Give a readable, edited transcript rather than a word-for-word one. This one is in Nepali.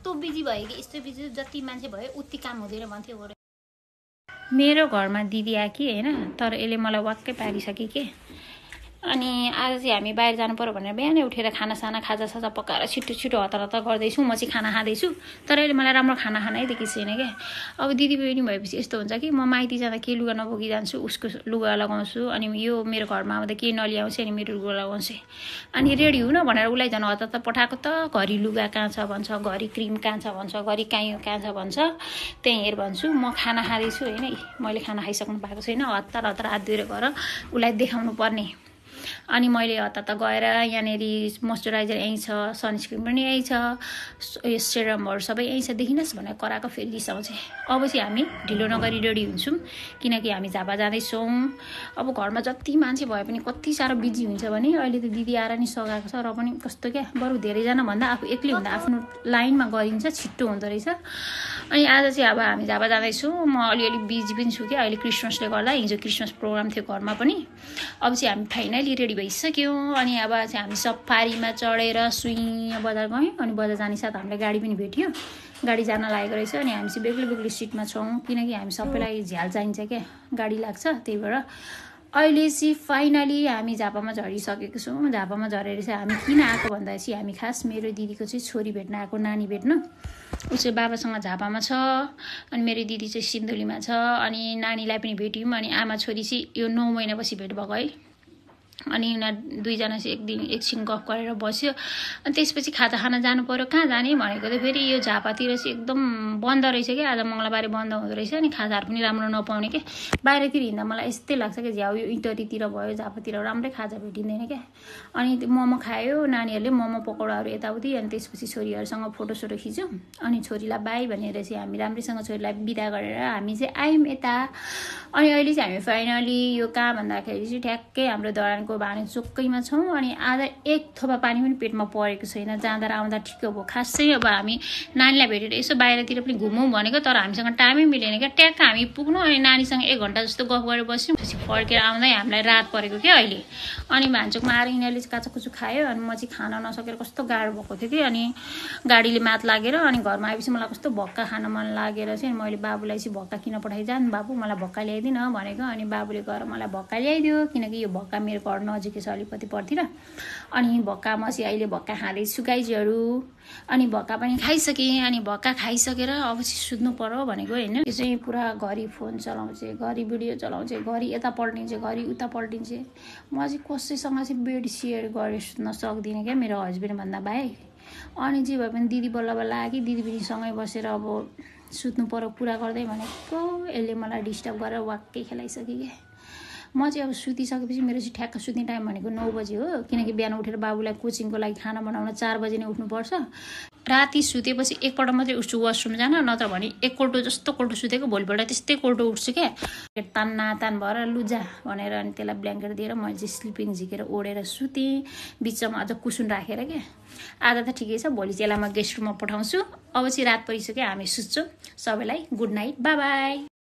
यस्तो बिजी भयो कि यस्तो बिजी जति मान्छे भयो उति काम हुँदैन भन्थ्यो। मेरो घरमा दिदी आकी हैन, तर यसले मलाई वाक्कै पारिसक्यो के। अनि आज चाहिँ हामी बाहिर जानु पर्यो भनेर बिहानै उठेर खानासाना खाजासाजा पकाएर छिटो छिटो हतार हतार गर्दैछु। म चाहिँ खाना खाँदैछु, तर अहिले मलाई राम्रो खाना खानै दिएको छैन क्या। अब दिदी बहिनी भएपछि यस्तो हुन्छ कि म माइती जाँदा केही लुगा नबोकी जान्छु, उसको लुगा लगाउँछु, अनि यो मेरो घरमा आउँदा केही नल्याउँछु अनि मेरो लुगा लगाउँछु। अनि रेडी हुन भनेर उसलाई झन् हतार हतार पठाएको त घरि लुगा कहाँ छ भन्छ, घरि क्रिम कहाँ छ भन्छ, घरि कहाँ छ भन्छ, त्यहीँ हेर भन्छु। म खाना खाँदैछु होइन, मैले खाना खाइसक्नु भएको छैन, हतार हतार हात धुएर गएर उसलाई देखाउनु पर्ने। अनि मैले हतार गएर यहाँनिर मोइस्चराइजर यहीँ छ, सनस्क्रिन पनि यहीँ छ, यो सेरमहरू सबै यहीँ छ, देखिनुहोस् भनेर कराएको फेरि रिसाउँछ। अब चाहिँ हामी ढिलो नगरी रेडी हुन्छौँ किनकि हामी झापा जाँदैछौँ। अब घरमा जति मान्छे भए पनि कति साह्रो बिजी हुन्छ भने अहिले त दिदी आएर नि सघाएको छ, र पनि कस्तो क्या, बरु धेरैजना भन्दा आफू एक्लै हुँदा आफ्नो लाइनमा गरिन्छ, छिट्टो हुँदो रहेछ। अनि आज चाहिँ अब हामी झापा जाँदैछौँ। म अलिअलि बिजी पनि छु क्या, अहिले क्रिसमसले गर्दा, हिजो क्रिसमस प्रोग्राम थियो घरमा पनि। अब चाहिँ हामी फाइनली रेडी भइसक्यौँ। अनि अब चाहिँ हामी सफारीमा चढेर सुई बजार गयौँ। अनि बजार जाने साथ हामीलाई गाडी पनि भेट्यो, गाडी जान लागेको रहेछ। अनि हामी चाहिँ बेग्लै बेग्लै सिटमा छौँ किनकि हामी सबैलाई झ्याल चाहिन्छ क्या, गाडी लाग्छ, त्यही भएर अहिले चाहिँ फाइनली हामी झापामा झरिसकेको छौँ। झापामा झरेर चाहिँ हामी किन आएको भन्दा चाहिँ हामी खास मेरो दिदीको चाहिँ छोरी भेट्न आएको, नानी भेट्न। उसको बाबासँग झापामा छ, अनि मेरो दिदी चाहिँ सिन्धुलीमा छ। अनि नानीलाई पनि भेट्यौँ। अनि आमा छोरी चाहिँ यो 9 महिनापछि भेट भएको है। अनि उनीहरू दुईजना चाहिँ एकछिन गफ गरेर बस्यो। अनि त्यसपछि खाजा खाना जानु पर्यो। कहाँ जाने भनेको त फेरि यो झापातिर चाहिँ एकदम बन्द रहेछ क्या, आज मङ्गलबारे बन्द हुँदो रहेछ। अनि खाजाहरू पनि राम्रो नपाउने क्या, बाहिरतिर हिँड्दा मलाई यस्तै लाग्छ क्या, झ्याउ यो इटरीतिर भयो झापातिर राम्रै खाजा भेटिँदैन क्या। अनि मोमो खायो नानीहरूले, मोमो पकौडाहरू यताउति। अनि त्यसपछि छोरीहरूसँग फोटोसोटो खिच्यौँ। अनि छोरीलाई बाई भनेर चाहिँ हामी राम्रैसँग छोरीलाई बिदा गरेर हामी चाहिँ आयौँ यता। अनि अहिले चाहिँ हामी फाइनली यो कहाँ भन्दाखेरि चाहिँ ठ्याक्कै हाम्रो दरानको भानुचोकैमा छौँ। अनि आज एक थोपा पानी पनि पेटमा परेको छैन, जाँदा र आउँदा ठिक भयो। खासै अब हामी नानीलाई भेटेर यसो बाहिरतिर पनि घुमौँ भनेको, तर हामीसँग टाइमै मिलेन क्या। ट्याक्क हामी पुग्नु अनि नानीसँग 1 घन्टा जस्तो गफ गरेर बस्यौँ। पछि फर्केर आउँदै हामीलाई रात परेको क्या अहिले। अनि भान्चोकमा आएर यिनीहरूले चाहिँ काचुकुचु खायो। अनि म चाहिँ खान नसकेर कस्तो गाह्रो भएको थियो कि। अनि गाडीले मात लागेर अनि घरमा आएपछि मलाई कस्तो भक्का खान मन लागेर चाहिँ मैले बाबुलाई चाहिँ भक्का किन पठाइजान बाबु, मलाई भक्का ल्याइदिन भनेको। अनि बाबुले गएर मलाई भक्का ल्याइदियो किनकि यो भक्का मेरो घर नजिकै छ अलिकति पर्तिर। अनि भक्का म चाहिँ अहिले भक्का खाँदैछु गाइजहरू। अनि भक्का पनि खाइसकेँ। अनि भक्का खाइसकेर अब चाहिँ सुत्नु पर्यो भनेको होइन। यो चाहिँ पुरा घरि फोन चलाउँछ, घरि भिडियो चलाउँछ, घरि यता पल्टिन्छ, घरि उता पल्टिन्छ। म चाहिँ कसैसँग चाहिँ बेड सेयर गरेर सुत्न सक्दिनँ क्या, मेरो हस्बेन्डभन्दा बाहेक। अनि जे भए पनि दिदी बल्ल बल्ल आयो कि दिदी पनि सँगै बसेर अब सुत्नु पर्यो कुरा गर्दै भनेको, यसले मलाई डिस्टर्ब गरेर वाक्कै खेलाइसक्यो क्या। म चाहिँ अब सुतिसकेपछि मेरो चाहिँ ठ्याक्क सुत्ने टाइम भनेको 9 बजे हो, किनकि बिहान उठेर बाबुलाई कोचिङको लागि खाना बनाउन 4 बजे नै उठ्नुपर्छ। राति सुतेपछि एकपल्ट मात्रै उठ्छु वासरुम जान, नत्र भने एकपल्ट जस्तो कोल्टो सुतेको भोलिपल्ट त्यस्तै कोल्टो उठ्छु क्या। तान भएर लुजा भनेर अनि त्यसलाई ब्ल्याङ्केट दिएर मैले चाहिँ स्लिपिङ झिकेर ओढेर सुतेँ, बिचमा अझ कुसुन राखेर क्या। आज त ठिकै छ, भोलि चाहिँ यसलाई म गेस्ट रुममा पठाउँछु। अब चाहिँ रात परिसक्यो, हामी सुत्छौँ। सबैलाई गुड नाइट, बाई बाई।